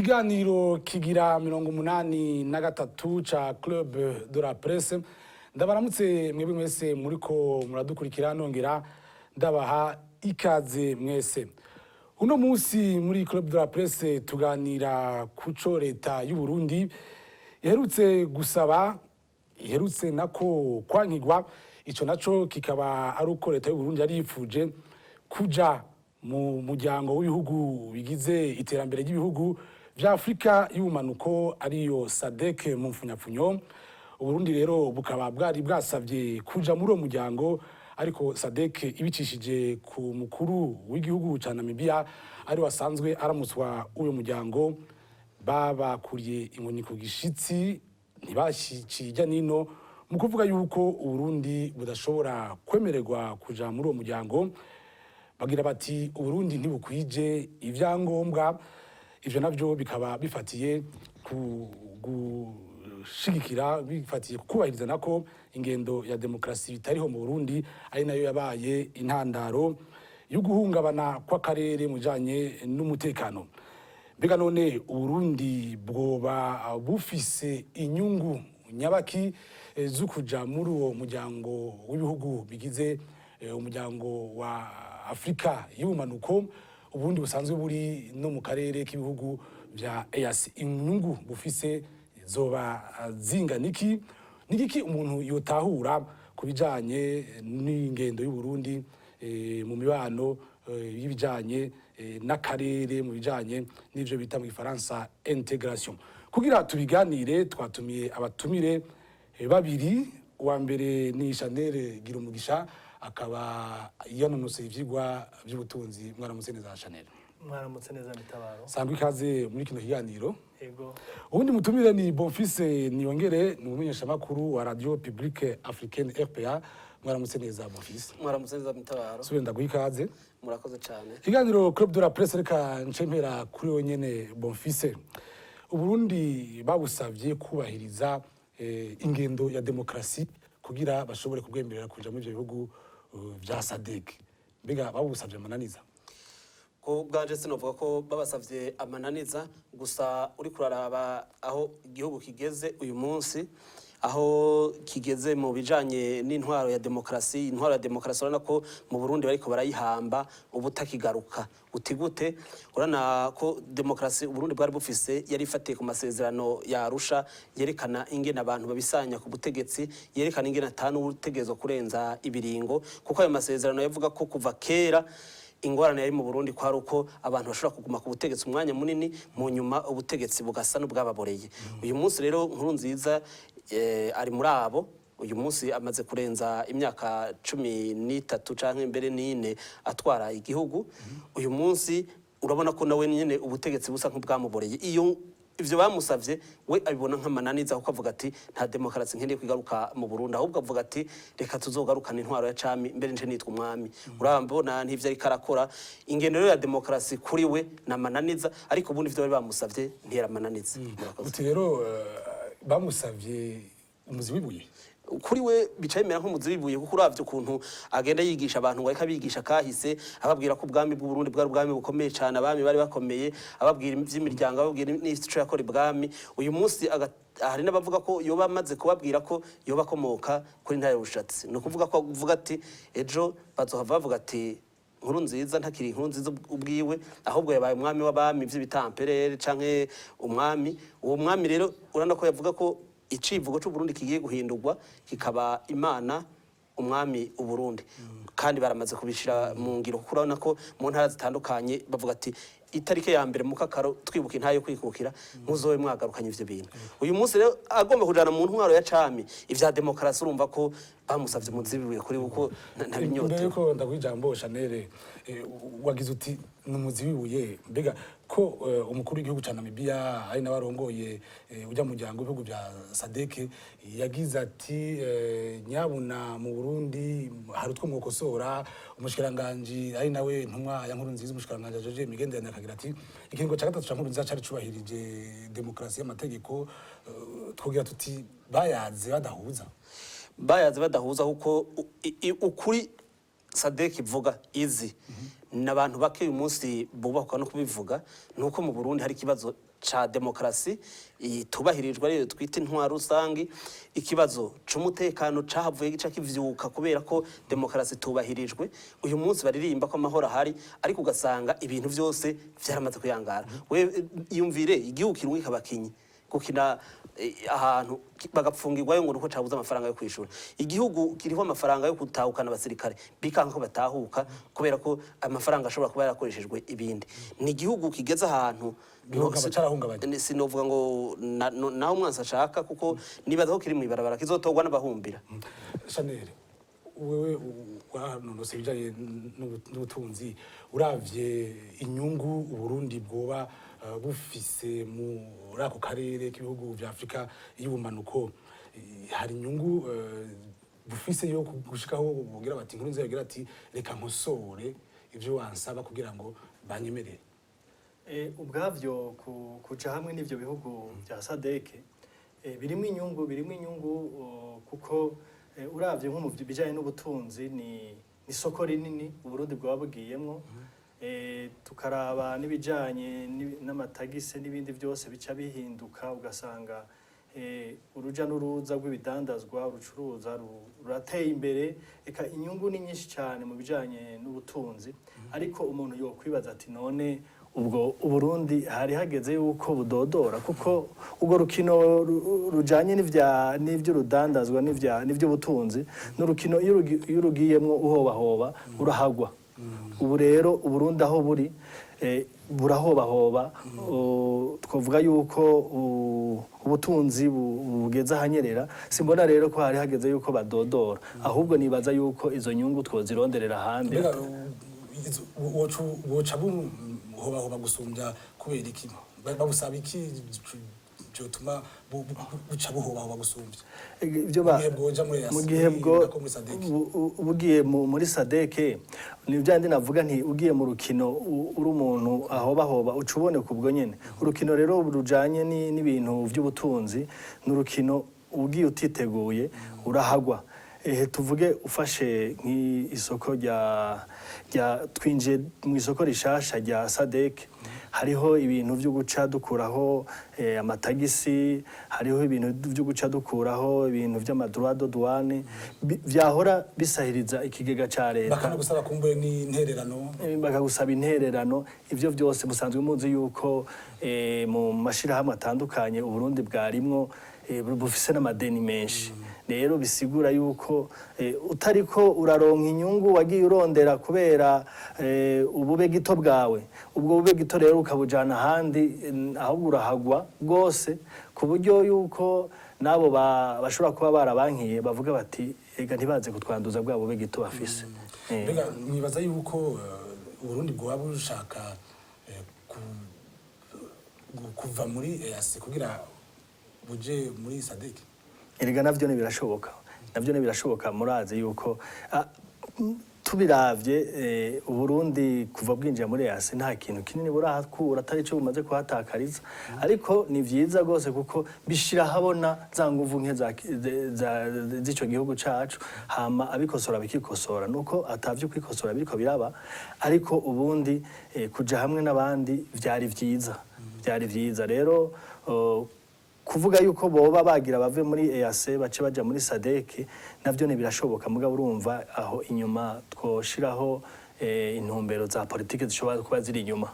Ikiganiro kigira 83 ca Club de la Presse. Ndabaramutse mwebwe mwese muriko muradukurikira, nongera ndabaha ikaze mwese. Uno munsi muri Club de la Presse tuganira kuco leta y'u Burundi iherutse gusaba, iherutse nako kwankigwa. Ico naco kikaba ari uko leta y'u Burundi yari yifuje kuja mu muryango w'ibihugu bigize iterambere ry'ibihugu vya Afrika y'ubumanuko, ariyo SADC mu mfunyapfunyo. Uburundi rero bukaba bwari bwasavye kuja muri uwo muryango, ariko SADC ibicishije ku mukuru w'igihugu ca Namibia, ari wasanzwe aramutswa uyo muryango, babakuriye inkoni ku gishitsi, ntibashiciye ijya nino mu kuvuga yuko Uburundi budashobora kwemererwa kuja muri uwo muryango. Bagira bati Uburundi ntibukwije ibyangombwa. Ivyo navyo bikaba bifatiye ku gushigikira, bifatiye ku kubahiriza nako ingendo ya demokarasi bitariho mu Burundi, ari nayo yabaye intandaro yo guhungabana kw'akarere mu bijanye n'umutekano. Mbega none Uburundi bwoba bufise inyungu nyabaki zo kuja muri uwo muryango w'ibihugu bigize umuryango wa Afrika y'ubumanuko, ubundi busanzwe buri no mu karere k'ibihugu vya EAC? Inyungu bufise zoba zingana iki? Ni iki umuntu yotahura ku bijanye n'ingendo y'u Burundi mu mibano y'ibijanye n'akarere, mu bijanye n'ivyo bita mu Gifaransa intégration? Kugira tubiganire twatumiye abatumire babiri. Uwa mbere ni Chanel Girumugisha, akaba yanonosoye ivyigwa vy'ubutunzi. Mwaramutse neza, Chanel? Mwaramutse neza, Mitabaro. Sangwa ikaze muri kino kiganiro. Yego. Uwundi mutumire ni Bonfils Niyongere, ni umumenyeshamakuru wa Radio Publique Africaine, RPA. Mwaramutse neza, Bonfils? Mwaramutse neza, Mitabaro. Subire ndaguha ikaze. Murakoze cyane. Ikiganiro Club de la Presse, reka nce mpera kuri wewe nyene, Bonfils. Uburundi babusavye kubahiriza ingendo ya demokarasi kugira bashobore kubwemerera kuja muri ivyo bihugu vya SADC. Mbega babusavye amananiza? Ko bwanje sinovuga ko babasavye amananiza gusa. Uri kuraraba aho igihugu kigeze uyu munsi, aho kigeze mu bijanye n'intwaro ya demokarasi, intwaro ya demokarasi urabona ko mu Burundi bariko barayihamba ubutakigaruka. Uti gute? Urabona ko demokarasi Uburundi bwari bufise yari ifatiye ku masezerano ya Arusha, yerekana ingene abantu babisanya ku butegetsi, yerekana ingene atanu utegerezwa kurenza ibiringo, kuko ayo masezerano yavuga ko kuva kera ingorane yari mu Burundi kwari uko abantu bashobora kuguma ku butegetsi umwanya munini, mu nyuma ubutegetsi bugasa n'ubwababoreye. Uyu munsi rero Nkurunziza ari muri abo. Uyu munsi amaze kurenza imyaka 13 canke mbere n'ine atwara igihugu. Uyu munsi urabona ko nawe nyene ubutegetsi busa nk'ubwamuboreye. Iyo ivyo bamusavye we abibona nk'amananiza, kuko avuga ati nta demokarasi nkeneye kwigaruka mu Burundi, ahubwo avuga ati reka tuzogarukana intwaro ya cami, mbere nje nitwa umwami. Urambona ntivyo ariko arakora. Ingendo rero ya demokarasi kuri we namananiza, ariko ubundi ivyo bari bamusavye ntiyaramananiza. Murakoze. Uti rero bamusavye umuzi w'ibuye? Kuri we bicaye bimera nk'umuzi w'ibuye, kuko uravye ukuntu agenda yigisha abantu ngo ariko abigisha kahise, ababwira ko ubwami bw'u Burundi bwari ubwami bukomeye cyane, abami bari bakomeye, ababwira ivy'imiryango, ababwira n'ico yakora ibwami. Uyu munsi hari n'abavuga ko yoba amaze kubabwira ko yoba akomoka kuri Ntare Rushatsi. Ni ukuvuga ko avuga ati ejo bazohava bavuga ati Nkurunziza ntakiri Nkurunziza ubwiwe, ahubwo yabaye umwami w'abami vy'Ibitamperere canke umwami. Uwo mwami rero urabona ko yavuga ko icivugo c'u Burundi kigiye guhindurwa kikaba Imana Umwami Uburundi, kandi baramaze kubishira mu ngiro, kuko urabona ko mu ntara zitandukanye bavuga ati itariki ya mbere mu kakaro twibuka intayo yo kwikukira, muzobe mwagarukanye ivyo bintu. Uyu munsi rero agomba kujana mu ntwaro ya cami ivya demokarasi, urumva ko bamusavye muzibibuye kuri kuko Mbere ntabinyotewe. yuko ndaguha ijambo, Chanel, wagize uti ni umuzi w'ibuye. Mbega ko umukuru w'igihugu ca Namibia, ari nawe arongoye ujya mu muryango w'ibihugu bya SADC, yagize ati nyabuna mu Burundi hari utwo mwokosora, umushikiranganji ari nawe ntumwa ya Nkurunziza, umushikiranganji ajeje imigenderanire, akagira ati ikiringo ca gatatu ca Nkurunziza cari cubahirije demokarasi y'amategeko, twogira tuti bayaze badahuza? Bayaze badahuza, kuko ukuri SADC ivuga izi ni abantu bake uyu munsi bubakwa no kubivuga, ni uko mu Burundi hari ikibazo ca demokarasi itubahirijwe, ariyo twita intwaro rusangi, ikibazo c'umutekano cahavuye gica kivyuka kubera ko demokarasi itubahirijwe. Uyu munsi baririmba ko amahoro ahari, ariko ugasanga ibintu vyose vyaramaze kuyangara. We iyumvire igihugu kirungika abakinyi gukina ahantu bagapfungirwayo ngo nuko cabuze amafaranga yo kwishura. Igihugu kiriho amafaranga yo gutahukana abasirikare, bikanka ko batahuka kubera ko amafaranga ashobora kuba yarakoreshejwe ibindi. Ni igihugu kigeze ahantu Igihugu kaba carahungabanye. Sinovuga ngo naho umwansi ashaka, kuko nibaza ko kiri mw'ibarabara kizotorwa n'abahumbira. Chanel, wewe waranonose ibijanye n'ubutunzi, uravye inyungu Uburundi bwoba bufise muri ako karere k'ibihugu vya Afurika y'ubumanuko, hari inyungu bufise yo gushikaho bugira bati, Nkurunziza yagira ati: "Reka nkosore ivyo wansaba kugira ngo banyemerere"? Ubwavyo kuja hamwe n'ivyo bihugu bya SADC birimo inyungu, kuko uravye nko mu bijanye n'ubutunzi ni isoko rinini Uburundi bwaba bugiyemwo. Tukaraba n'ibijanye n'amatagise n'ibindi byose bica bihinduka, ugasanga uruja n'uruza rw'ibidandazwa, urucuruza rurateye imbere. Eka inyungu ni nyinshi cyane mu bijanye n'ubutunzi. Ariko umuntu yokwibaza ati: "None ubwo Uburundi hari hageze yuko budodora?" Kuko urwo rukino rujanye n'ivy'urudandazwa n'ivy'ubutunzi n'urukino, iyo urugiyemwo uhobahoba urahagwa. Ubu rero Uburundi aho buri burahobahoba. Twavuga yuko ubutunzi bugeze ahanyerera. Simbona rero ko hari hageze yuko badodora, ahubwo nibaza yuko izo nyungu twozironderera ahandi. Mbega woca buhobahoba gusumbya kubera iki? Babusaba iki byotuma buca buhobahoba gusumbya? Ibyo Mu gihe bwoja muri mu gihe bwo nako muri SADC. Ugiye muri SADC, ni bya ndi navuga nti ugiye mu rukino uri umuntu ahobahoba uca uboneka ubwo nyene. Urukino rero rujanye n'ibintu by'ubutunzi ni urukino ugiye utiteguye urahagwa. Ehe, tuvuge ufashe nk'isoko rya twinjiye mu isoko rishasha rya SADC, hariho ibintu byo guca dukuraho amatagisi, hariho ibintu byo guca dukuraho ibintu by'ama droits de douane vyahora bisahiriza ikigega ca leta. Bakanagusaba kumbure n'intererano. Bakagusaba intererano. Ivyo byose musanzwe muzi yuko mu mashirahamwe atandukanye Uburundi bwarimwo bufise n'amadeni menshi. Rero bisigura yuko utariko uraronka inyungu wagiye urondera kubera ubube gito bwawe. Ubwo bube gito rero ukabujana ahandi, ahubwo urahagwa rwose, ku buryo yuko n'abo bashobora kuba barabankiye bavuga bati: "Ega ntibaze kutwanduza bwa bube gito bafise." Mbega mwibaza yuko Uburundi bwoba bushaka kuva muri EAC kugira buje muri SADC? Erega navyo ntibirashoboka, navyo ntibirashoboka. Murazi yuko tubiravye Uburundi kuva bwinjira muri EAC nta kintu kinini burahakura atari ico bumaze kuhatakariza. Ariko ni vyiza rwose kuko bishira habona za nguvu nke z'ico gihugu cacu, hama abikosora bikikosora. Nuko atavyo kwikosora biriko biraba. Ariko ubundi kuja hamwe n'abandi vyari vyiza, vyari vyiza. Rero kuvuga yuko boba bagira bave muri EAC bace baja muri SADC navyo ntibirashoboka. Mugabo urumva aho inyuma twoshiraho intumbero za politike zishobora kuba ziri inyuma.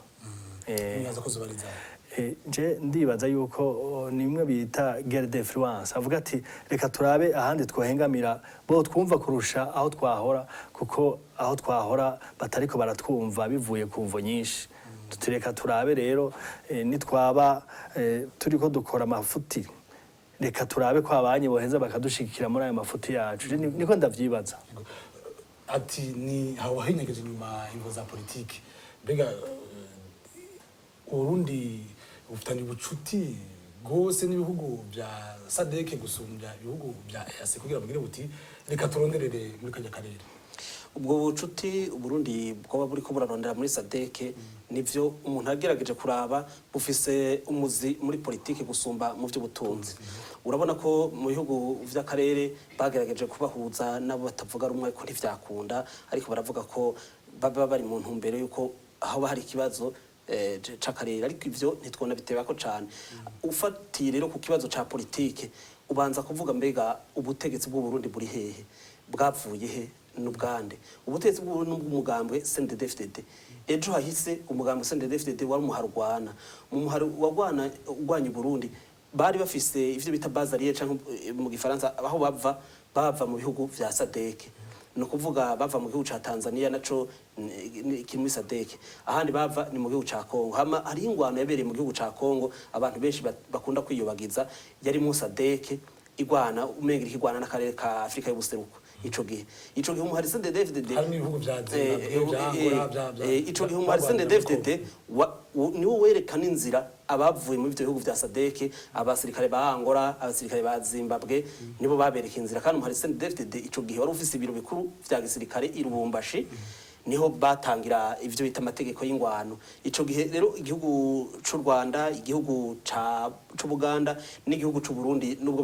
Mwibaza ko zoba ari izahe? Je ndibaza yuko nimwe bita guerre d'influence, avuga ati: "Reka turabe ahandi twohengamira bo twumva kurusha aho twahora, kuko aho twahora batariko baratwumva bivuye ku mvo nyinshi." Tutireka turabe rero nitwaba turiko dukora amafuti, reka turabe ko abanyi boheza bakadushigikira muri ayo mafuti yacu. Je niko ndavyibaza. Ati ni aho hinyegeje inyuma imvo za politiki. Mbega Uburundi bufitanye ubucuti rwose n'ibihugu bya SADC gusumbya ibihugu bya EAC kugira bagire buti: "Reka turonderere muri kajya karere"? Ubwo bucuti Uburundi bwoba buriko burarondera muri SADC, nivyo umuntu agerageje kuraba bufise umuzi muri politiki gusumba mu by'ubutunzi. Urabona ko mu bihugu vy'akarere bagerageje kubahuza nabo batavuga rumwe, ariko ntivyakunda. Ariko baravuga ko baba bari mu ntumbero yuko aho hari ikibazo c'akarere, ariko ivyo ntitwona bitebako cane. Ufatiye rero ku kibazo ca politike, ubanza kuvuga: mbega ubutegetsi bw'u Burundi buri hehe, bwavuye he, n'ubwande? Ubutegetsi bw'u Burundi n'ubw'umugambwe CNDD-FDD. Ejo hahise umugambwe CNDD-FDD wari umuharwana mu muhari wagwana urwanya Burundi. Bari bafise ivyo bita base arrière, canke mu gifaransa aho bava. Bava mu bihugu vya SADC, ni ukuvuga bava mu gihugu ca Tanzania, naco kiri muri SADC. Ahandi bava ni mu gihugu ca Congo. Hama hariho ingwano yabereye mu gihugu ca Congo, abantu benshi bakunda kwiyobagiza, yari mu SADC igwana, umenga iriko igwana n'akarere ka Afrika y'ubuseruko ico gihe umuhari CNDD-FDD. Harimo ibihugu vya Zimbabwe, vya Angola, Ico gihe umuhari bagwanira muri CNDD-FDD niwo werekana inzira abavuye muri ivyo bihugu vya SADC. Abasirikare ba Angola, abasirikare ba Zimbabwe, nibo babereka inzira. Kandi umuhari CNDD-FDD ico gihe wari ufise ibiro bikuru vya gisirikare i Lubumbashi, niho batangira ivyo bita amategeko y'ingwano. Ico gihe rero igihugu c'u Rwanda, igihugu c'Ubuganda n'igihugu c'u Burundi, nubwo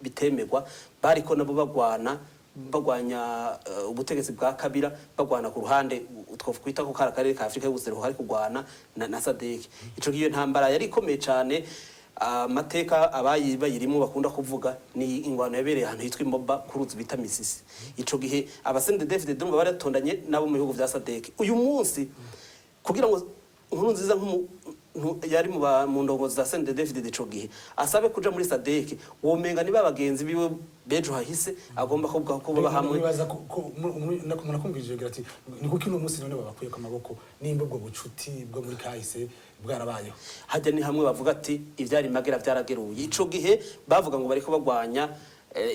bitemerwa, bariko nabo bagwana, bagwanya ubutegetsi bwa Kabila, bagwana ku ruhande twokwita ko kari akarere ka Afrika y'ubuseruko kari kugwana na SADC. Ico gihe iyo ntambara yari ikomeye cane. Amateka abayi bayirimo bakunda kuvuga ni ingwano yabereye ahantu hitwa Imoba, ku ruzi bita Misisi. Ico gihe aba CNDD-FDD ndumva baratondanye nabo mu bihugu vya SADC. Uyu munsi kugira ngo Nkurunziza nk'umuntu yari mu ndongozi za CNDD-FDD ico gihe asabe kuja muri SADC, womenga niba bagenzi biwe bejo hahise agomba kuvuga ko baba hamwe. Nibaza ko munakumvije ugira ati ni kuko ino munsi none babakuye ku maboko, nimba ubwo bucuti bwo muri kahise bwarabayeho. Hajya ni hamwe bavuga ati ivyari magera vyarageruye. Ico gihe bavuga ngo bariko bagwanya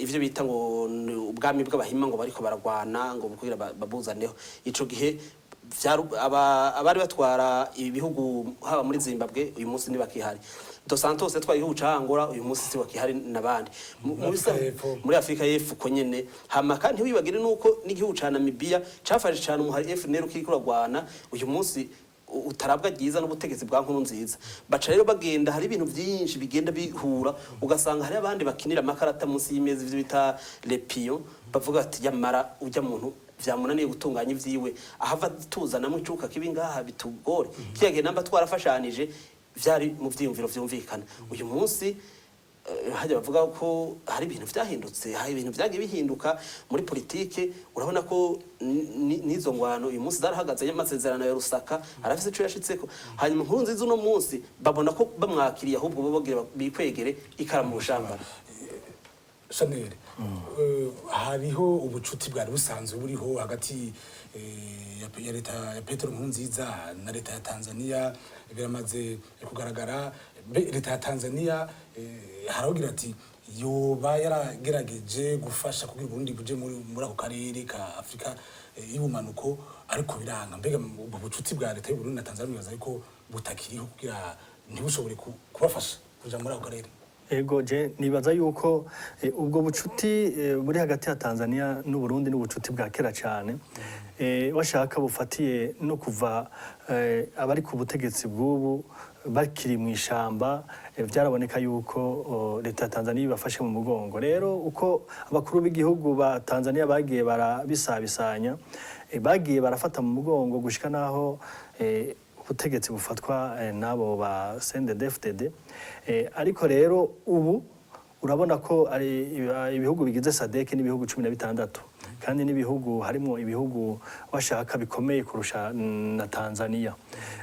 ivyo bita ngo ni ubwami bw'abahima, ngo bariko baragwana ngo kugira babuzaneho. Ico gihe abari batwara ibihugu haba muri Zimbabwe, uyu munsi ntibakihari. Dos Santos yatwaye igihugu ca Angola, uyu munsi si bakihari, n'abandi. Muri Afrika y'Epfo. Muri Afrika y'Epfo ko nyene. Hama kandi ntiwibagire nuko n'igihugu ca Namibia cafashe cane umuhari FNL ukiriko uragwana, uyu munsi utarabwa ryiza n'ubutegetsi bwa Nkurunziza. Baca rero bagenda, hari ibintu byinshi bigenda bihura, ugasanga hari abandi bakinira amakarata munsi y'imeza, ivyo bita les pions, bavuga ati yamara ujya muntu vyamunaniye gutunganya ivyiwe, ahava tuzanamwo icuka kibi ngaha bitugore. Kiya gihe namba twarafashanije vyari mu vyiyumviro vyumvikana. Uyu munsi hajya bavuga ko hari ibintu vyahindutse, hari ibintu vyagiye bihinduka muri politike. Urabona ko n'izo ngwano uyu munsi zarahagaze, y'amasezerano ya Lusaka arafise ico yashitseko. Hanyuma Nkurunziza uno munsi babona ko bamwakiriye, ahubwo bo bagira bikwegere ikara mu bushambara. Chanel, hariho ubucuti bwari busanzwe buriho hagati ya leta ya Petero Nkurunziza na leta ya Tanzania, biramaze kugaragara. Leta ya Tanzania haravugira ati yoba yaragerageje gufasha kugira Burundi buje muri ako karere ka Afrika y'ubumanuko, ariko biranga. Mbega ubwo bucuti bwa leta y'u Burundi na Tanzania bibaza yuko butakiriho kugira ntibushobore kubafasha kuja muri ako karere? Ego, je nibaza yuko ubwo bucuti buri hagati ya Tanzania n'u Burundi n'ubucuti bwa kera cyane. Washaka bufatiye no kuva abari ku butegetsi bw'ubu bakiri mu ishamba, byaraboneka yuko leta ya Tanzania ibafashe mu mugongo. Rero uko abakuru b'igihugu ba Tanzania bagiye barabisabisanya, bagiye barafata mu mugongo gushika naho ubutegetsi bufatwa n'abo ba CNDD-FDD. Ariko rero ubu urabona ko ari ibihugu bigize SADC n'ibihugu 16, kandi n'ibihugu harimo ibihugu washaka bikomeye kurusha na Tanzania.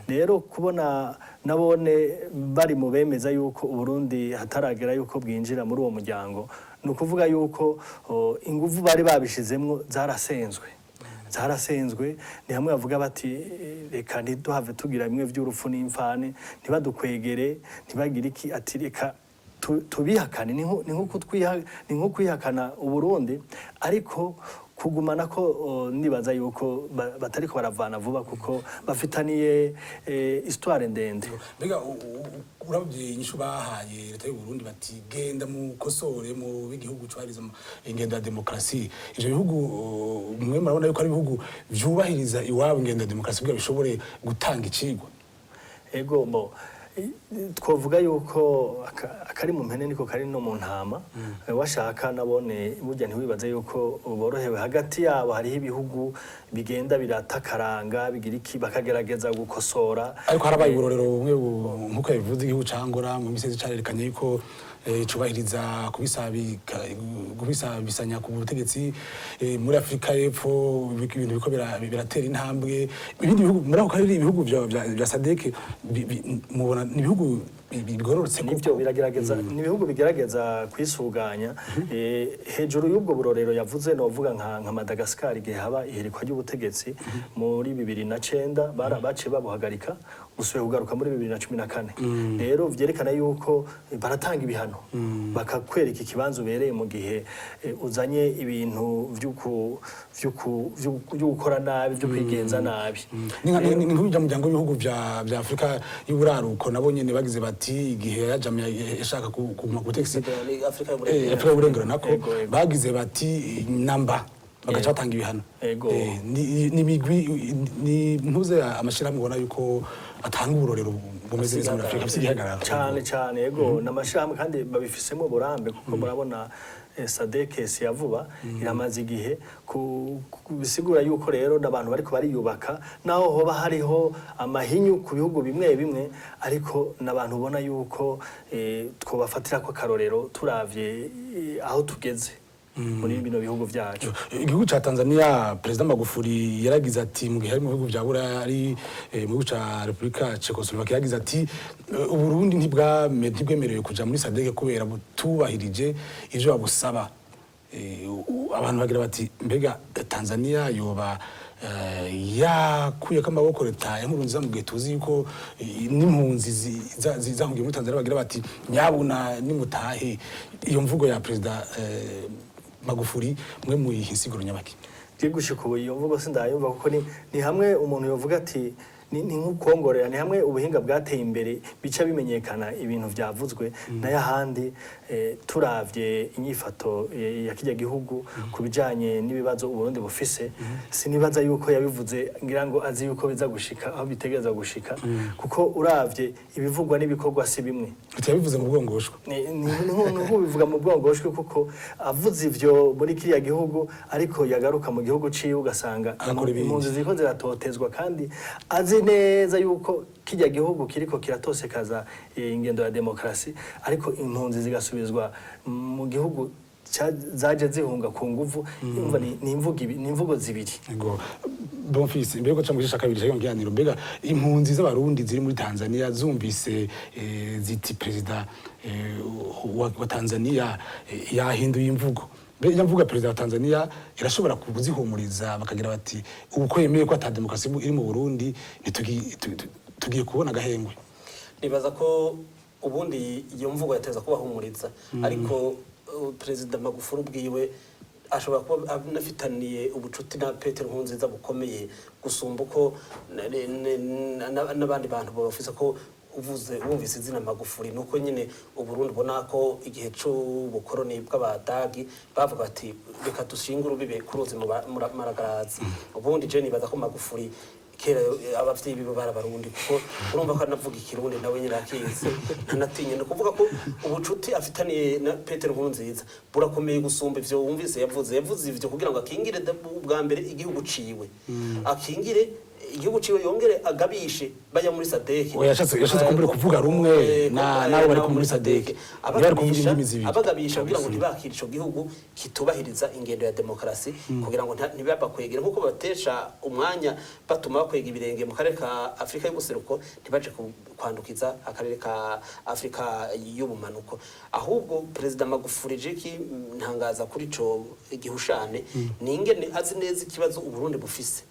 Rero kubona nabone bari mu bemeza yuko Uburundi hataragera yuko bwinjira muri uwo muryango, ni ukuvuga yuko inguvu bari babishizemwo zarasenzwe, zarasenzwe. Ni hamwe bavuga bati reka ntiduhave tugira bimwe by'urupfu n'imfane, ntibadukwegere, ntibagire iki, ati reka tubihakane. Ni nko kwihakana Uburundi, ariko kugumana ko nibaza yuko batariko baravana vuba kuko bafitaniye histoire ndende. Mbega urabye inyishu bahaye leta y'u Burundi bati genda mukosore mu b'igihugu cubahiriza ingendo ya demokarasi, ivyo bihugu mwe murabona yuko ari ibihugu vyubahiriza iwabo ingendo ya demokarasi kugira bishobore gutanga icigwa? Ego, mbo Twovuga yuko akari mu mpene niko kari no mu ntama. Washaka nabone burya ntiwibaze yuko borohewe. Hagati yabo hariho ibihugu bigenda biratakaranga, bigira iki, bakagerageza gukosora. Ariko harabaye uburorero bumwe nk'uko yabivuze, igihugu ca Angola mu minsi iheze carerekanye yuko cubahiriza kubisabisanya ku butegetsi. Muri Afurika y'Epfo ibintu biriko biratera intambwe. Ibindi bihugu muri ako karere, ibihugu vya SADC, mubona ni ibihugu bigororotse Nivyo, koko? Biragerageza, ni ibihugu bigerageza kwisuganya. Hejuru y'ubwo burorero yavuze, novuga nka Madagascar, igihe haba ihirikwa ry'ubutegetsi muri 2009, baciye babuhagarika, busubiye kugaruka muri 2014. Rero vyerekana yuko baratanga ibihano, bakakwereka ikibanza ubereye mu gihe uzanye ibintu vyo gukora nabi, vyo kwigenza nabi. Ni nk'urya muryango w'ibihugu vya Afurika y'uburaruko, nabo nyene bagize bati igihe yajamye yashaka kuguma ku butegetsi. Ni Afurika y'Uburengero. Afurika y'Uburengero nako. Ego, ego. Bagize bati namba, bagaca batanga ibihano. Ni imigwi, ni ntuze amashirahamwe ubona yuko atanga uburorero bumeze neza muri Afurika, afise igihagararo. Cyane cyane, yego, ni amashirahamwe kandi babifisemo uburambe, kuko murabona SADC si ya vuba, iramaze igihe. Bisigura yuko rero n'abantu bariko bariyubaka, naho hoba hariho amahinyu ku bihugu bimwe bimwe, ariko n'abantu ubona yuko twobafatira ko akarorero turavye aho tugeze muri bino bihugu vyacu. Igihugu ca Tanzania, Perezida Magufuli yaragize ati mu gihe ari mu bihugu vya Buraya, ari mu gihugu ca Repubulika Czechoslovakia, yagize ati Uburundi ntibwemerewe kuja muri SADC kubera butubahirije ivyo babusaba. Abantu bagira bati mbega Tanzania yoba yakuyeko amaboko leta ya Nkurunziza, mu gihe tuzi yuko n'impunzi zahungiye muri Tanzania bagira bati nyabuna nimutahe? Iyo mvugo ya Perezida Magufuli, mwe muyiha insiguro nyabaki? Je gushika ubu iyo mvugo sindayumva, kuko ni hamwe umuntu yovuga ati ni nk'ukongorera, ni hamwe ubuhinga bwateye imbere bica bimenyekana ibintu vyavuzwe. Nayo ahandi turavye inyifato ya kirya gihugu ku bijanye n'ibibazo Uburundi bufise, sinibaza yuko yabivuze ngira ngo azi yuko biza gushika aho bitegereza gushika, kuko uravye ibivugwa n'ibikorwa si bimwe. Ati yabivuze mu bwongoshwa. Ni nk'ubivuga mu bwongoshwe, kuko avuze ivyo muri kiriya gihugu, ariko yagaruka mu gihugu ciwe ugasanga Agakora ibindi. impunzi ziriko ziratotezwa, kandi azi neza yuko kirya gihugu kiriko kiratosekaza ingendo ya demokarasi, ariko impunzi zigasubizwa mu gihugu zaje zihunga ku nguvu. Urumva ni imvugo zibiri. Ngo Bonfils, mbega ko mu gice ca kabiri cy'iyo kiganiro, mbega impunzi z'Abarundi ziri muri Tanzania zumvise ziti perezida wa Tanzania yahinduye imvugo, mbega mvuga perezida wa Tanzania irashobora kuzihumuriza, bakagira bati ubu ko yemeye ko ata demokarasi iri mu Burundi, tugiye kubona agahengwe? Nibaza ko ubundi iyo mvugo yateza kubahumuriza, ariko Perezida Magufuli ubwiwe ashobora kuba anafitaniye ubucuti na Petero Nkurunziza bukomeye gusumba uko n'abandi bantu bafise, ko uvuze wumvise izina Magufuli nuko nyine Uburundi ubona ko igihe c'ubukoroni bw'Abadagi bavuga bati reka dushinge urubibe ku ruzi mu Maragarazi. Ubundi je nibaza ko Magufuli kera abavyeyi biwe bari Abarundi, kuko urumva ko anavuga Ikirundi nawe nyine akizi, ntanatinye. Ni ukuvuga ko ubucuti afitaniye na Petero Nkurunziza burakomeye gusumba ivyo wumvise yavuze. Yavuze ivyo kugira ngo akingire ubwa mbere igihugu ciwe, akingire igihugu ciwe, yongere agabishe bajya muri SADC. Oya, yashatse kumbura kuvuga rumwe n'abo bari kumwe muri SADC. Ntibari kuvuga indimi zibiri. Abagabisha kugira ngo ntibakire ico gihugu kitubahiriza ingendo ya demokarasi, kugira ngo ntibabakwegere nkuko batesha umwanya batuma bakwega ibirenge mu karere ka Afurika y'Ubuseruko, ntibaje kwandukiza akarere ka Afurika y'Ubumanuko. Ahubwo Perezida Magufuli, jeki ntangaza kuri ico gihushane ni ingene azi neza ikibazo Uburundi bufise,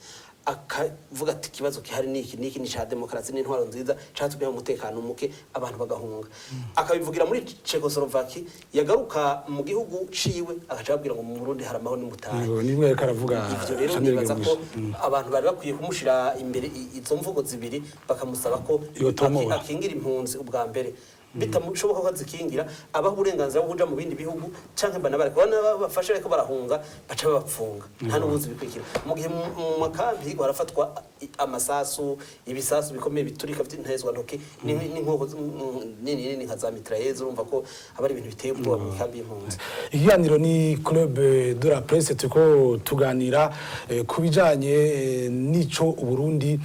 akavuga ati ikibazo gihari niki niki, ni ca demokarasi n'intwaro nziza catumye umutekano muke, abantu bagahunga. Akabivugira muri Czechoslovakia, yagaruka mu gihugu ciwe agaca ababwira ngo mu Burundi hari amahoro, nimutahe. Ngo nimwe yariko aravuga. Ivyo rero Chanel nibaza ko Girumugisha. abantu bari bakwiye kumushira imbere izo mvugo zibiri, bakamusaba ko Yotomora. akingira impunzi ubwa mbere. Bitamushoboka ko azikingira, abaha uburenganzira bwo kuja mu bindi bihugu canke banabareka. Bana bafashe bariko barahunga, baca babapfunga, nta n'ubuzi bikurikira. Mu gihe mu makambi harafatwa amasasu, ibisasu bikomeye biturika vy'intezwa ntoki n'inkoho nini nini nka za mitrailleuses. Urumva ko aba ari ibintu biteye ubwoba mu ikambi y'impunzi. Ikiganiro ni Club de la Presse. Turiko tuganira ku bijanye n'ico Uburundi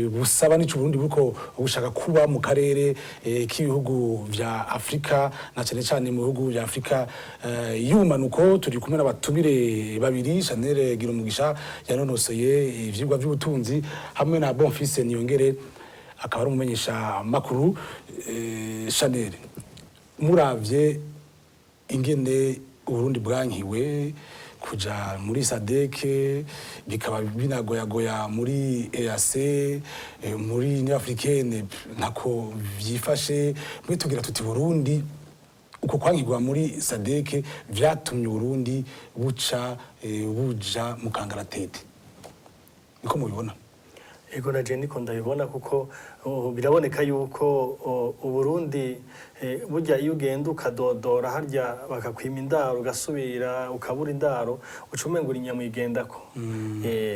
busaba, n'ico Uburundi buriko bushaka kuba mu karere k'ibihugu vya Afrika, na cane cane mu bihugu vya Afrika y'ubumanuko. Turi kumwe n'abatumire babiri: Chanel Girumugisha, yanonosoye ivyigwa vy'ubutunzi, hamwe na Bonfils Niyongere, akaba ari umumenyesha makuru. Chanel, muravye ingene Uburundi bwankiwe kuja muri SADC, bikaba binagoyagoya muri EAC, muri Union Africaine ntako vyifashe, mwe tugira tuti Burundi uko kwankirwa muri SADC vyatumye Uburundi buca buja mu kangaratete, niko mubibona? Ego, na je niko ndabibona, kuko biraboneka yuko Uburundi burya iyo ugenda ukadodora harya bakakwima indaro, ugasubira ukabura indaro, uca umenga uri nyamwigendako.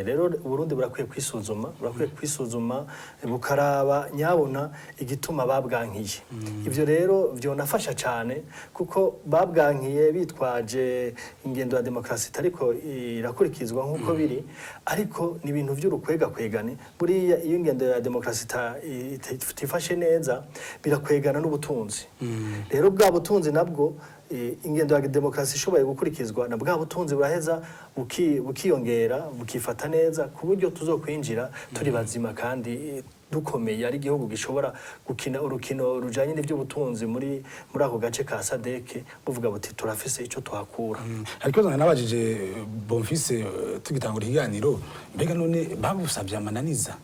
Rero Uburundi burakwiye kwisuzuma, burakwiye kwisuzuma, bukaraba nyabona igituma babwankiye. Ivyo rero vyonafasha cane, kuko babwankiye bitwaje ingendo ya demokarasi itariko irakurikizwa nk'uko biri, ariko ni ibintu vy'urukwegakwegane. Buriya iyo ingendo ya demokarasi itifashe neza, birakwegana n'ubutunzi. Rero bwa butunzi nabwo, ingendo ya demokarasi ishoboye gukurikizwa, na bwa butunzi buraheza bukiyongera, bukifata neza, ku buryo tuzokwinjira turi bazima kandi dukomeye, ari igihugu gishobora gukina urukino rujanye n'ivy'ubutunzi muri ako gace ka SADC, buvuga buti turafise ico tuhakura. Hari ikibazo nabajije Bonfils tugitangura ikiganiro: mbega none bagusabye amananiza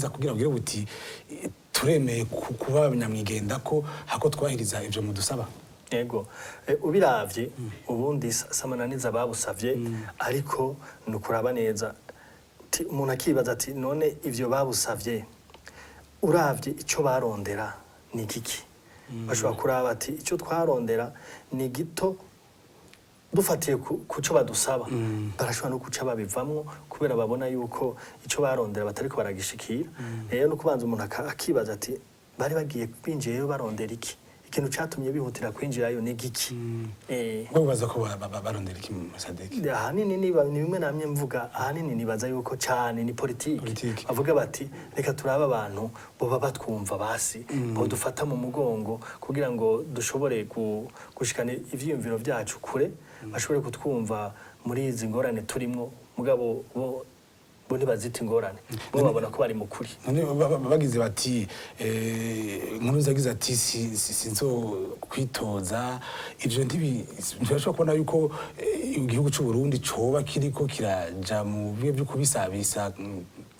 kugira bagire buti turemeye kuba abanyamwigenda ko hako twahiriza ivyo mudusaba? Yego, ubiravye ubundi samananiza babusavye, ariko ni ukuraba neza. Umuntu akibaza ati none ivyo babusavye, uravye ico barondera ni igiki? Bashobora kuraba ati icyo twarondera ni gito dufatiye ku cyo badusaba. Barashobora no guca babivamwo kubera babona yuko icyo barondera batariko baragishikira. Rero no kubanza umuntu akibaza ati bari bagiye kwinjirayo barondera iki? Ikintu catumye bihutira kwinjirayo ni giki? Ngo bibaza ko barondera iki mu SADC? Ahanini ni bimwe namye mvuga, ahanini nibaza yuko cyane ni politiki. Politiki. Bavuga bati reka turabe abantu boba batwumva, basi bodufata mu mugongo kugira ngo dushobore gushikana ivyiyumviro vyacu kure, bashobore kutwumva muri izi ngorane turimwo. Mugabo bo ntibazita ingorane, bo babona ko bari mu kuri. None bagize bati Nkurunziza yagize ati sinzo kwitoza, ivyo ntibashobora kubona yuko igihugu c'u Burundi coba kiriko kiraja mu bihe vyo kubisabisa,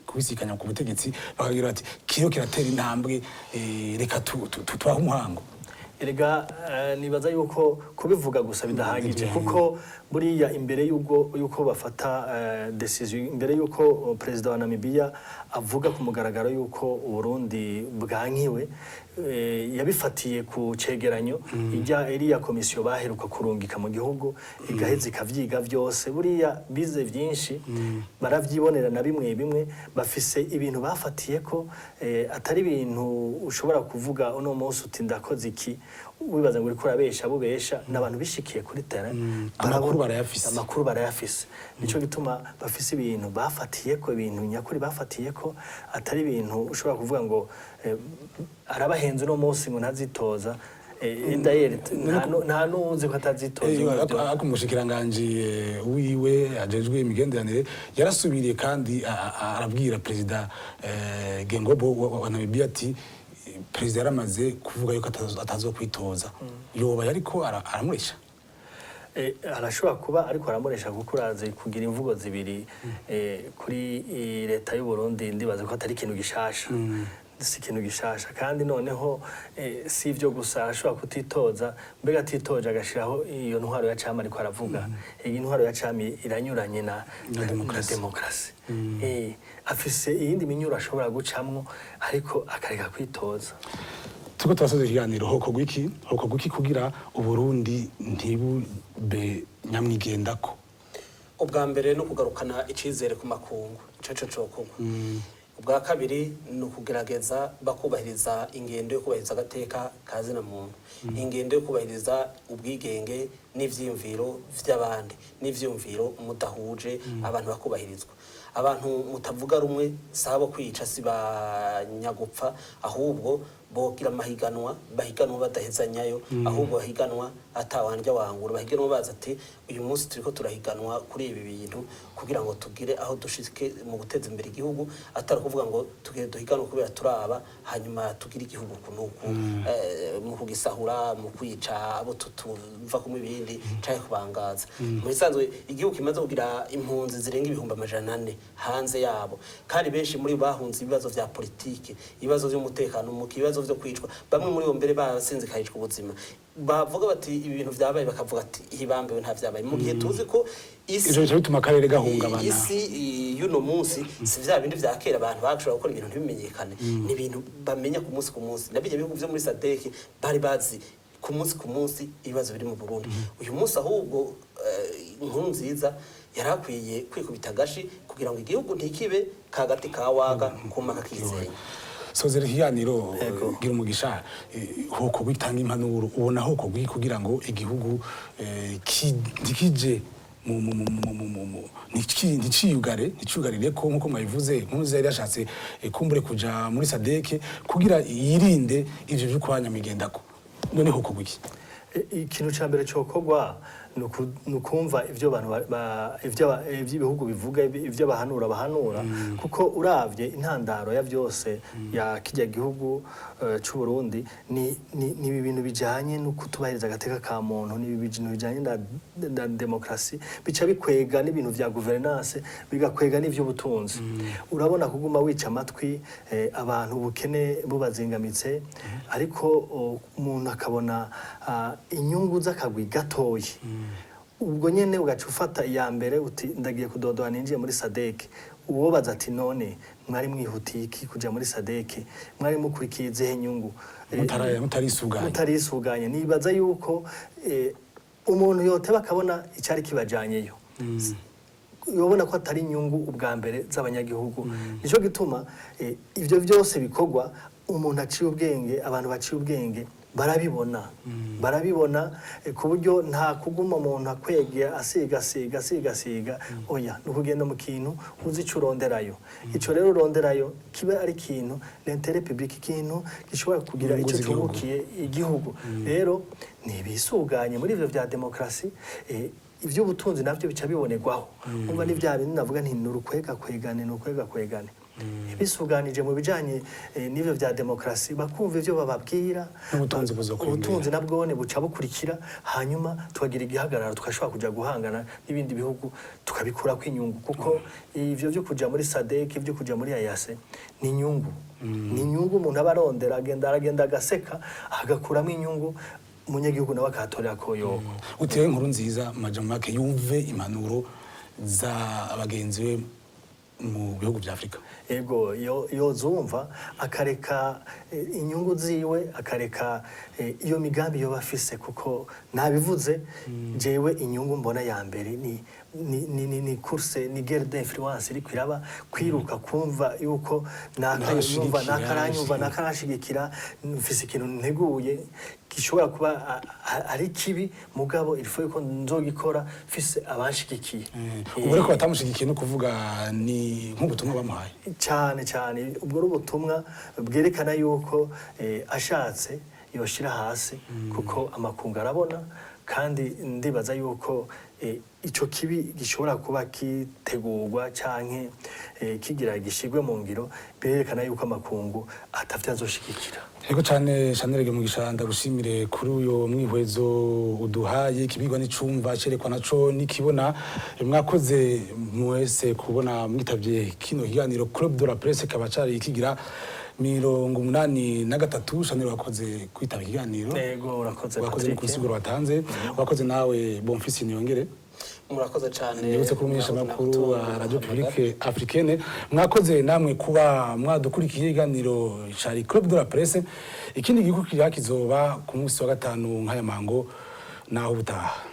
kubisikanya ku butegetsi, bakagira bati kiriho kiratera intambwe, reka tubahe umuhango? Erega nibaza yuko kubivuga gusa bidahagije, kuko buriya imbere yuko bafata decision, imbere yuko perezida wa Namibia avuga ku mugaragaro yuko Uburundi bwankiwe, yabifatiye ku cegeranyo ijya iriya komisiyo baheruka kurungika mu gihugu, igaheza ikavyiga vyose. Buriya bize vyinshi, baravyibonera na bimwe bimwe bafise ibintu bafatiye ko atari ibintu ushobora kuvuga uno munsi uti ndakoze iki, wibaza ngo uriko urabesha bubesha. N'abantu bishikiye kuri terrain. Amakuru barayafise. Amakuru barayafise. Nico gituma bafise ibintu bafatiye ko, ibintu nyakuri bafatiye ko, atari ibintu ushobora kuvuga ngo arabahenze uno munsi ngo ntazitoza. D'ailleurs nta nuzi ko atazitoza. Ariko umushikiranganji wiwe ajejwe imigenderanire yarasubiriye kandi arabwira perezida Geingob wa Namibia ati perezida yaramaze kuvuga yuko atazokwitoza. Yoba yariko aramuresha? Arashobora kuba ariko aramuresha, kuko urazi kugira imvugo zibiri kuri leta y'u Burundi ndibaza ko atari ikintu gishasha, si ikintu gishasha. Kandi noneho si ibyo gusa, arashobora kutitoza, mbega atitoje agashiraho iyo ntwaro ya cami ariko aravuga. Iyi ntwaro ya cami iranyuranye Na demokarasi. Na demokarasi. Afise iyindi minyuro ashobora gucamwo, ariko akareka kwitoza. Turiko turasoza ikiganiro. Hokorwa iki, hokorwa iki kugira Uburundi ntibube nyamwigendako? Ubwa mbere no kugarukana icizere ku makungu, ico co cokorwa. Ubwa kabiri ni ukugerageza bakubahiriza ingendo yo kubahiriza agateka ka zina muntu, ingendo yo kubahiriza ubwigenge n'ivyiyumviro vy'abandi n'ivyiyumviro mudahuje. Abantu bakubahirizwa, abantu mutavuga rumwe sabo kwica, si ba nyagupfa, ahubwo bogira amahiganwa, bahiganwa badahezanyayo, ahubwo bahiganwa atawandya wangura, bahiganwa baza ati: "Uyu munsi turiko turahiganwa kuri ibi bintu kugira ngo tugire aho dushike mu guteza imbere igihugu," atari ukuvuga ngo tugire duhiganwe kubera turaba, hanyuma tugire igihugu kunuku mu kugisahura, mu kwica abo tutumva kumwe ibindi canke kubangaza. Mu bisanzwe igihugu kimaze kugira impunzi zirenga 400,000 hanze yabo, kandi benshi muri bo bahunze ibibazo vya politike, ibibazo vy'umutekano muke, ibibazo vyo kwicwa, bamwe muri bo mbere basinzikarijwe ubuzima, bavuga bati ibi bintu vyabaye, bakavuga ati ihibambewe nta vyabaye, mu gihe tuzi ko isi Ivyo bica bituma akarere gahungabana. Isi y'uno munsi si vya bindi vya kera abantu bashobora gukora ibintu ntibimenyekane. Ni ibintu bamenya ku munsi ku munsi. Na bijya bihugu vyo muri SADC bari bazi ku munsi ku munsi ibibazo biri mu Burundi. Uyu munsi ahubwo inkuru nziza yari akwiye kwikubita agashi kugira ngo igihugu ntikibe kagati ka waga kuma kakisenya. Sozera ikiganiro, gira umugisha. Hokorwa itanga impanuro, ubona hokorwa iki kugira ngo igihugu ntikije nticiyugare, nticiyugarire ko nkuko mwabivuze, Nkurunziza yari yashatse kumbure kuja muri SADC kugira yirinde ivyo vyo kwa nyamigendako. None hokorwa iki? Ikintu ca mbere cokorwa ni ukumva ivyo abantu ivyo ibihugu bivuga, ivyo bahanura, kuko uravye intandaro ya vyose ya kirya gihugu c'u Burundi ni ibi bintu bijanye no kutubahiriza agateka ka muntu, ni ibi bintu bijanye na demokrasi, bica bikwega n'ibintu vya gouvernance, bigakwega n'ivy'ubutunzi. Urabona kuguma wica amatwi abantu, ubukene bubazingamitse, ariko umuntu akabona inyungu z'akagwi gatoyi, ubwo nyene ugaca ufata iya mbere uti ndagiye kudodoa ninjiye muri SADC. Uwobaza ati: "None mwari mwihutiye iki kuja muri SADC? Mwari mukurikiye izihe nyungu?" Mutarisuganya. Mutarisuganye. Nibaza yuko umuntu yoteba akabona icyari kibajanyeyo, yobona ko atari inyungu ubwa mbere z'abanyagihugu. Nicyo gituma ivyo byose bikorwa, umuntu aciye ubwenge, abantu baciye ubwenge barabibona, barabibona ku buryo nta kuguma umuntu akwegera asiga asiga asiga asiga. Oya, ni ukugenda mu kintu uzi icyo uronderayo. Ico rero uronderayo kiba ari ikintu l'intérêt public, ikintu gishobora kugira inyungu icyo z'igihugu. cyungukiye igihugu. Rero ntibisuganye muri ivyo vya demokrasi, ivy'ubutunzi navyo bica bibonerwaho. Umva, ni vya bindi navuga nti ni urukwega kwegane, ni urukwega kwegane. Bisuganije mu bijanye n'ivyo vya demokrasi, bakumva ivyo bababwira, n'ubutunzi buzokwiyongera. Ubutunzi nabwone buca bukurikira, hanyuma tukagira igihagararo, tugashobora kuja guhangana n'ibindi bihugu, tukabikurako inyungu, kuko ivyo vyo kuja muri SADC, ivyo kuja muri EAC ni inyungu, ni inyungu umuntu aba arondera. Agenda, aragenda agaseka, agakuramo inyungu, umunyagihugu nawe akahatorera koyoko. Utewe inkuru nziza majamake yumve impanuro za bagenzi be mu bihugu vya Afurika. Ego, yozumva akareka inyungu ziwe, akareka iyo migambi yoba afise, kuko nabivuze jewe inyungu mbona ya mbere ni course, ni guerre d'influence iriko iraba, kwiruka kumva yuko nakayumva, nashigikira, nakaranyumva, nakarashigikira, mfise ikintu nteguye gishobora kuba ari kibi, mugabo il faut yuko nzogikora mfise abanshigikiye. Ubu reko batamushigikiye no kuvuga ni nk'ubutumwa bamuhaye. Cyane cyane, ubwo ari ubutumwa bwerekana yuko ashatse yoshira hasi, kuko amakungu arabona. Kandi ndibaza yuko ico kibi gishobora kuba kitegurwa canke kigira gishigwe mu ngiro, berekana yuko amakungu atavyo azoshigikira. Ego cyane, Chanel Mugisha, ndagushimire kuri uyo mwihwezo uduhaye. Ikibigwa n'icumva cerekwa naco nikibona. Mwakoze mwese kubona mwitavye kino kiganiro Club de la Presse, kaba cari kigira 83. Chanel, wakoze kwitaba ikiganiro. Ego, urakoze. Wakoze no Patrick. ku nsiguro watanze. Wakoze nawe Bonfils Niyongere. Murakoze cyane. Nibutse ko umumenyesha makuru wa Radio Publique Africaine. Mwakoze namwe kuba mwadukurikiye iganiro cari Club de la Presse. Ikindi gikurikira kizoba ku munsi wa gatanu nk'aya mango. Naho ubutaha.